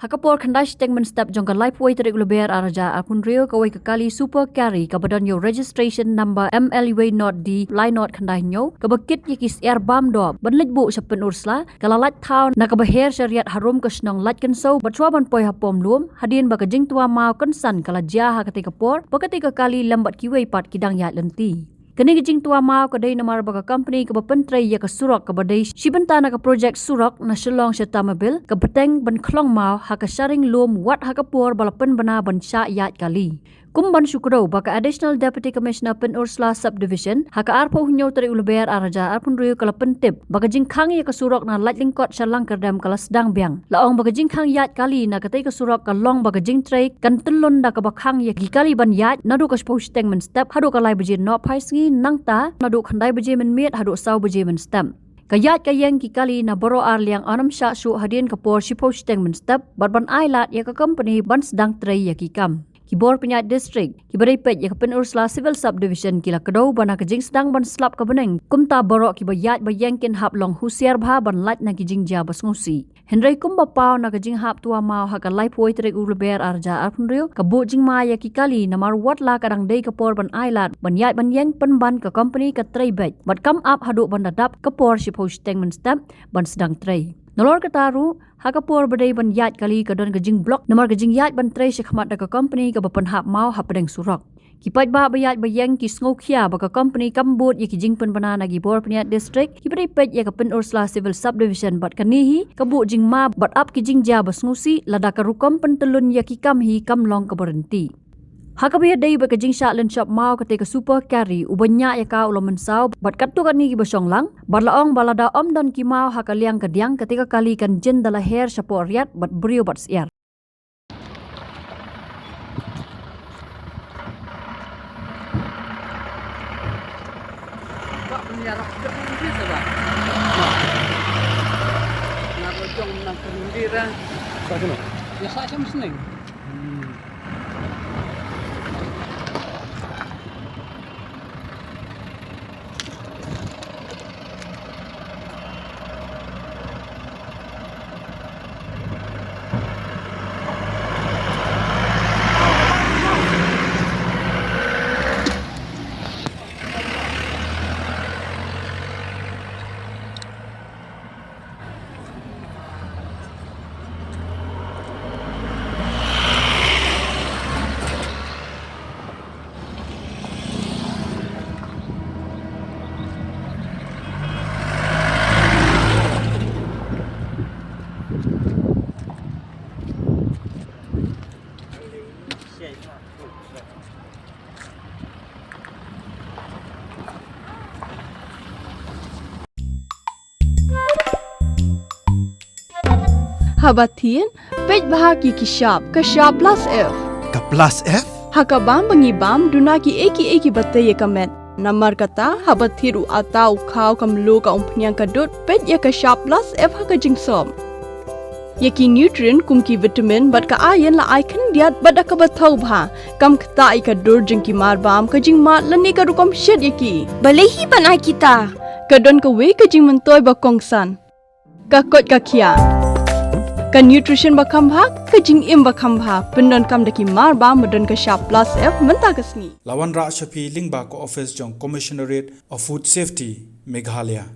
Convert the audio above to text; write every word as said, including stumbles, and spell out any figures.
Ha ka por khyndai shiteng mynstep jong ka laiphew tarik u Lber arhajar arphew hynriew, kawei ka kali Super Carry kaba don ïa u registration number M L U A naught D lai naught khyndai hynñiew, kaba kit ïa ki syiar bam doh ban leit buh sha Pynursla, ka la lait thaw na kaba her sha riat harum ka shnong Laitkynsew bad shuwa ban poi ha Pom Lum, hadien ba ka jingtwa maw kynsan ka la jia ha katei ka por, ba katei ka kali lem bad kiwei pat ki dang ïaid lynti. Kane ka jingtwa maw ka dei namar ba ka company kaba pyntrei ïa ka surok kaba dei shi bynta na ka project surok na Shillong sha Tamabil, ka bteng ban khlong maw ha ka sharing lum wat ha ka por ba la pynbna ban shah ïaid kali. Kum ban shu kdew ba ka Additional Deputy Commissioner Pynursla Subdivision, ha ka arphew hynñiew tarik u Lber arhajar arphew hynriew ka la pyntip ba ka jingkhang ïa ka surok na Laitlyngkot sha Langkyrdem ka la sdang biang. La ong ba ka jingkhang ïaid kali na katei ka surok ka long ba ka jingtrei kan tyllun da kaba khang ïa ki kali ban ïaid naduh ka shiphew shiteng mynstep haduh ka lai baje nohphai sngi, nangta naduh khyndai baje mynmiet haduh saw baje mynstep. Ka ïaid ka ïeng ki kali na baroh ar liang ym shah shuh hadien ka por shiphew shiteng mynstep bad ban ailad ïa ka company ban sdang trei ïa ki kam. Ki bor pynïaid district kiba dei peit ïa ka Pynursla Civil Subdivision ki la kdew ba na ka jingsdang ban slap ka bneng, kumta baroh kiba ïaid ba ïeng kin hap long husiar bha ban lait na ki jingjia ba sngewsih. Hynrei kumba paw na ka jinghap twa maw ha ka laiphew tarik u Lber arhajar arphew hynriew, ka buh jingma ïa ki kali namar wat la ka dang dei ka por ban ailad ban ïaid ban ïeng, pynban ka company ka trei beit bad kam ap haduh ban da dap ka por shiphew shiteng mynstep ban sdang trei. Nalor kata ruh, ha ka por ba dei ban ïaid kali ka don ka jingblok namar ka jingïaid ban trei shakhmat da ka company kaba pynhap maw hapdeng surok. Ki paidbah ba ïaid ba ïeng ki sngewkhia ba ka company kam bud ïa ki jingpynbna na ki bor pynïaid district kiba dei peit ïa ka Pynursla Civil Subdivision, bad kane hi ka buh jingma bad ap ki jingjia ba sngewsih lada ka rukom pyntyllun ïa ki kam hi kam long kaba ryntih. Ha kaba ïadei bad ka jingshah lynshop maw katei ka Super Carry, uba ñiah ïa ka u la mynsaw bad katto katne kiba shong lang, bad la ong ba lada ym don ki maw ha ka liang ka diang, katei ka kali kan jin da la her shapoh riat bad briew bad syiar. Haba thied, peit bha ki ki shap, ka shap plus F. Ka plus F? Ha ka bam ba ngi bam, duna ki ei ki ei kiba tei ïa ka met. Namar kata, haba thied u atta u khaw ka mluh ka umphniang ka dud, peit ïa ka shap plus F ha ka jingsop. Ïa ki nutrient kum ki vitamin bad ka iron la ai khyndiat bad da kaba thaw bha. Kam ktah ïa ka dur jong ki mar bam, ka jingmad lane ka rukom shet ïa ki. Balei hi ban ai kita? Ka don kawei ka jingmyntoi ba kongsan. Ka koit ka khiah. Ka nutrition ba kham bha, ka jingim ba kham bha. Pyndonkam da ki mar bam ba don ka shap plus F mynta ka sngi. La wanrah sha phi lyngba ka office jong Commissionerate of Food Safety, Meghalaya.